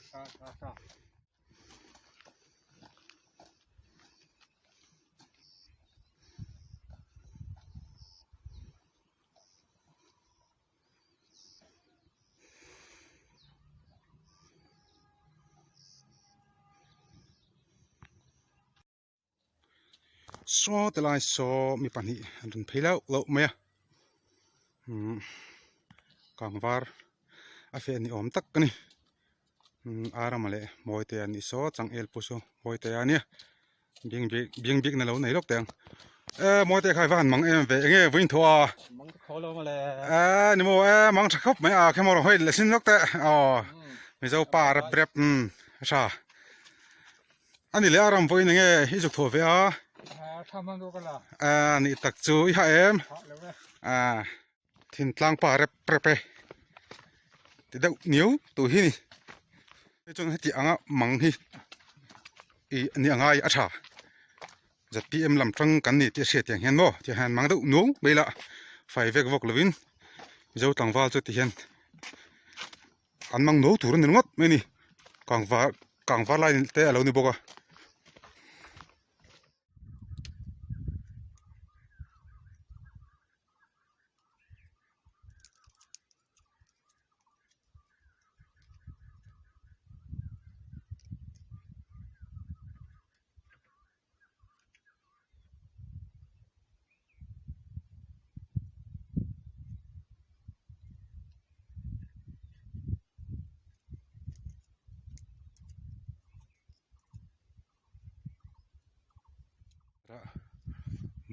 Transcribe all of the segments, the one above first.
Saw ti lai saw mi pahnih an rawn phei lauh lauh mai a umm kangvar a feh ni awm tak a ni umm arama leh mawite an nih saw changel pawh saw mawite a nia bing bik bing bik na lo nei lawk teh ang e mawite kha i va han mang em ve enge vawiin thaw a mang tha kho lo mawle e ni maw e mang tha khawp mai a khe maw hawi leh sin lawk teh aw mizo pa rep rep umm a tha. A ni leh a ram vawiin enge i zuk thawh ve a? A nih tak chu i hah em? A thintlang pa rep rep e ti deuh niu tur hi ni. Hei chuan heti anga mang hi ih ni angai a tha. ZPM lam tang kan ni tih a hriat tiang hian maw tiang hian mang deuh nuau mai ila fai vek vawk lovin Mizo tlangval chu ti hian An mang no tur a ni ringawt mai a ni kangvar kangvar lai te a lo ni bawk a.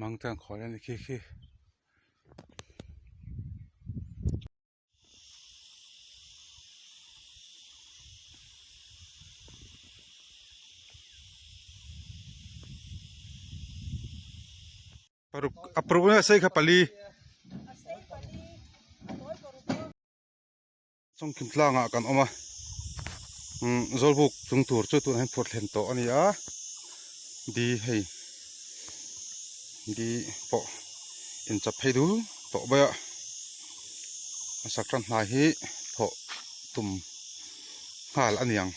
Mang te an khawi a ni khi khi. Paruk a paruk a sei kha pali chawngkim tlangah kan awm a umm zawlbuk chung tur chu tunah hian phurh thlen tawh a ni a di hei di pawh inchap phei dul tawh mai a a sak tan hnai hi thawh tum nghal a ni ang.